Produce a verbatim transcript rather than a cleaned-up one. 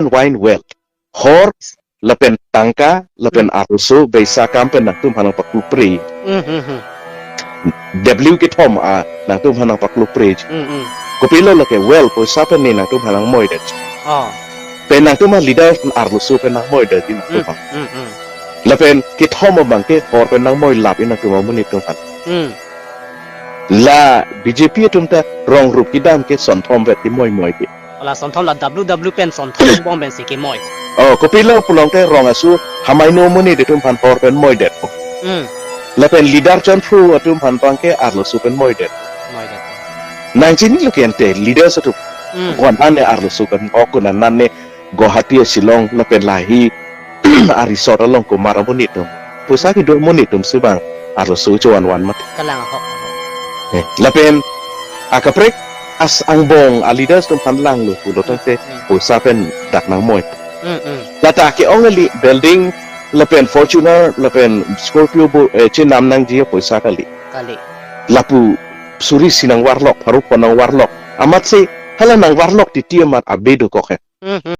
wine, wealth. Hor lapen tangka lapen arloso beisa akam pen nangtum aphan nangpaklu pre. Hmm, hmm, hmm. W kethom a nangtum aphan nangpaklu pre. Hmm, hmm. Kopilo lake wealth, poisa pen ne nangtum aphan nangmoidet. Oh. Pen nangtum a leader arloso pen nangmoidet di nangtum Hmm, aphan. hmm, hmm. Lapen kethom abang ke hor pen nangmoi lap in nangtum amonit atum aphan. Hmm. La B J P atum ta rong rup kedam ke sonthom vet ti moi moi ke. La sonthom la W W pen sonthom bom pen si kemoi. Oh, kopilo pulote rong asu hamaino amonit atum aphan hor pen moidet. Hmm. Lapen leader chonphu atum aphan abang ke arloso pen moidet. Moidet. Nangchinilo ke ante leaders atum. Hmm. Ko-an ne arloso pen, o ko-an ne Guwahati, Shillong lapen lahei a resort along komat amonit atum. Poisa kedo amonit atum si abang arloso chovan van mat. Kalang ahok. Eh, lapen akaprek as angbong a leaders atum aphan langlo pulote Hmm. poisa pen dak nangmoi. Hmm, hmm. Lata ke-ong kali building lapen Fortuner lapen Scorpio bo, eh, chenam nangji apoisa kali. Kali. Lapu suri si nangvarlok, pharo phongo nangvarlok. Amatsi hala nangvarlok titi amat abe dokok he. Hmm, hmm.